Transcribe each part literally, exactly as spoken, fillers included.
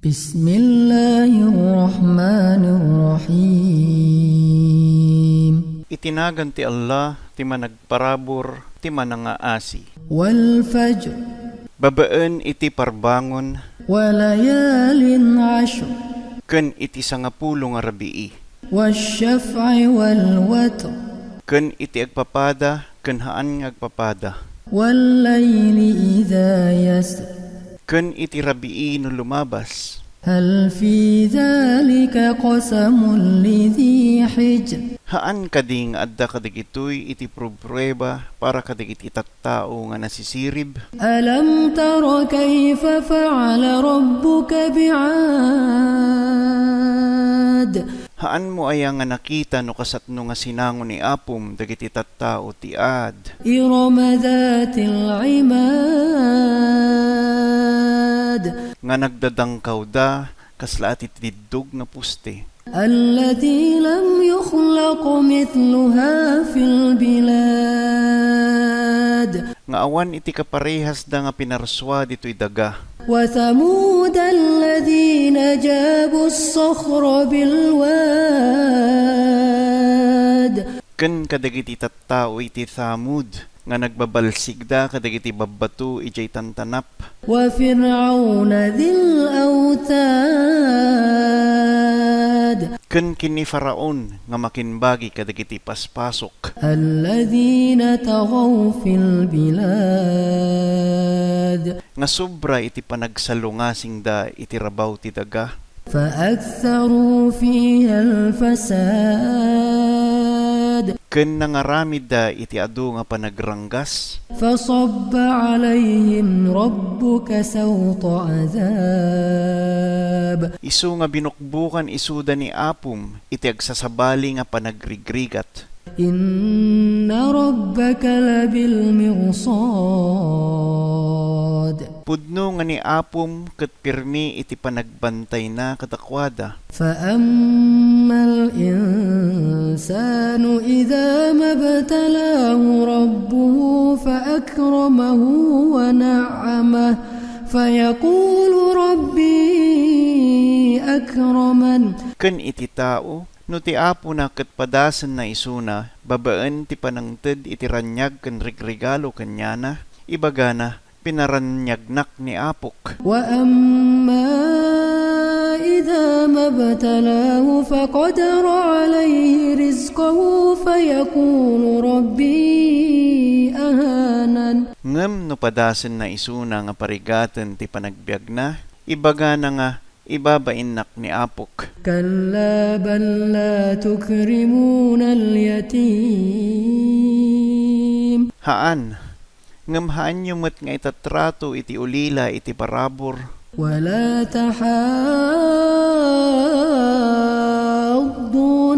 بسم الله الرحمن الرحيم. Iti nagan ti Allah, ti Managparabur, ti Manangaasi. والفجر. Babaen iti parbangon. وليال عشر. Ken iti sangapulo nga rabii. والشفع والوتر. Ken iti agpapada ken haan nga agpapada. والليل إذا يسر. Ken iti rabii no lumabas. هل في ذلك قسم لذي حجر؟ Haan kadi nga adda kadagitoy iti pruprueba para kadagiti tattao nga nasisirib? ألم تر كيف فعل ربك بعاد؟ Haanmo aya nga nakita no kasatno nga sinango ni Apom dagiti tattao ti Ad? إرم ذات العماد. Nga nagdadangkawda kasla ti tiddog nga poste. التي لم يخلق مثلها في البلاد. Nga awan iti kaparehasda nga pinarsua ditoy daga. وثمود الذين جابوا الصخر بالواد. Ken kadagiti tattao iti Thamud nga nagbabalsigda kadagiti babbato idiay tantanap. وفرعون ذي الأوتاد. Ken ken ni Faraon nga makinbagi kadagiti paspasok. الذين طغوا في البلاد. Nga sobra iti panagsalungasingda iti rabaw ti daga. فأكثروا فيها الفساد. Ken nangaramidda iti adu nga panagranggas. فصب عليهم ربك سوط عذاب. Isu nga binukbukan isuda ni Apom iti agsasabali nga panagrigrigat. إن ربك لبالمرصاد. Pudno nga ni Apom ket pirmi iti panagbantayna kadakuada. فأما الإنسان إذا ما ابتلاه ربه فأكرمه ونعمه فيقول ربي أكرمن. Ken iti tao, no ti Apona ket padasenna isuna babaen ti panangted iti raniag ken rigregalo kaniana, ibagana, pinaraniagnak ni Apok. وأما إذا ما ابتلاه فقدر عليه رزقه فيقول ربي أهانن. Ngem no padasenna isuna nga parigaten ti panagbiagna, ibagana nga, ibabainnak ni Apok. كلا بل لا تكرمون اليتيم. Haan, ngem haanyo met nga itatrato iti ulila iti parabur. ولا تحاضون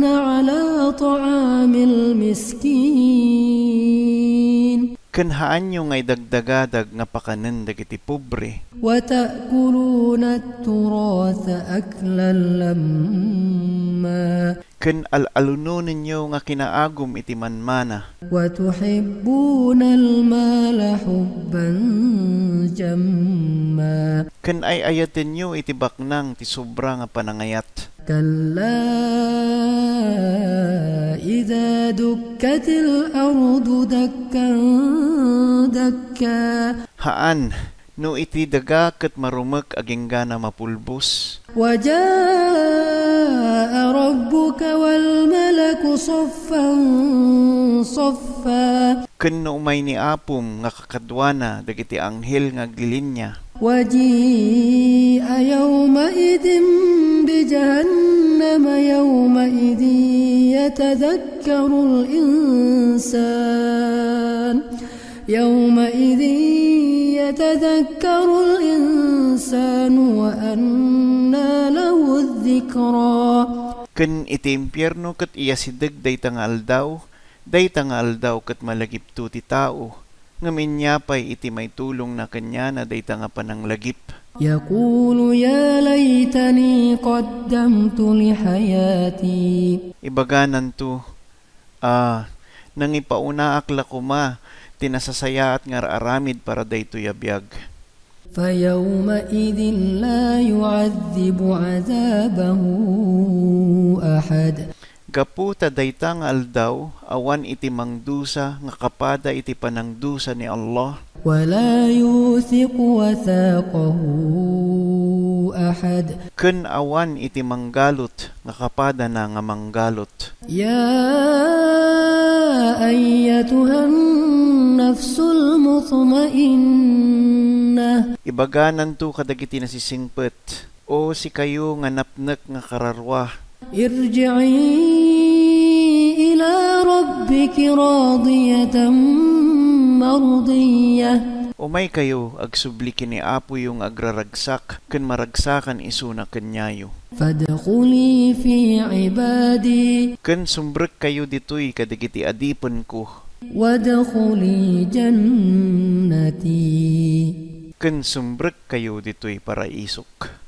على طعام المسكين. Ken haanyo nga idagdagadag nga pakanen dagiti pobre. وتأكلون التراث أكلا لما. Ken al-alunonenyo nga kinaagum iti manmana. وتحبون المال حبا جما. Ken ay-ayatenyo iti baknang ti sobra nga panangayat. كلا إذا دكت الأرض دكا دكا. Haan, no iti daga ket marumek aginggana mapulbos. وجاء ربك والملك صفا صفا. Ken no umay ni Apom nga kakaduana dagiti anghel nga aglilinia. وجيء يومئذ بجهنم يومئذ يتذكر الإنسان يومئذ يتذكر الإنسان وأنى له الذكرى. Ken iti impierno ket iyasideg dayta nga aldaw, dayta nga aldaw ket malagipto ti tao, ngem ania pay iti maitulongna kaniana dayta nga pananglagip? يقول يا ليتني قدمت لحياتي. Ibagananto, "A, nangipauna ak la koma ti nasasayaat nga ar-aramid para daytoy a biag." فيومئذ لا يعذب عذابه أحد. Gapu ta dayta nga aldaw, awan iti mangdusa nga kapada iti panangdusa ni Allah. ولا يوثق وثاقه أحد. Ken awan iti manggalut nga kapadana nga manggalut. يا أيتها النفس المطمئنة. Ibagananto kadagiti nasisingpet, O sikayo nga napnek nga kararua. ارجعي إلى ربك راضية مرضية. Umaykayo, agsubli ken ni Apoyo nga agraragsak, ken maragsakan isuna kaniayo. فادخلي في عبادي. Ken sumrekkayo ditoy kadagiti adipenko. وادخلي جنتي. Ken sumrekkayo ditoy paraisok.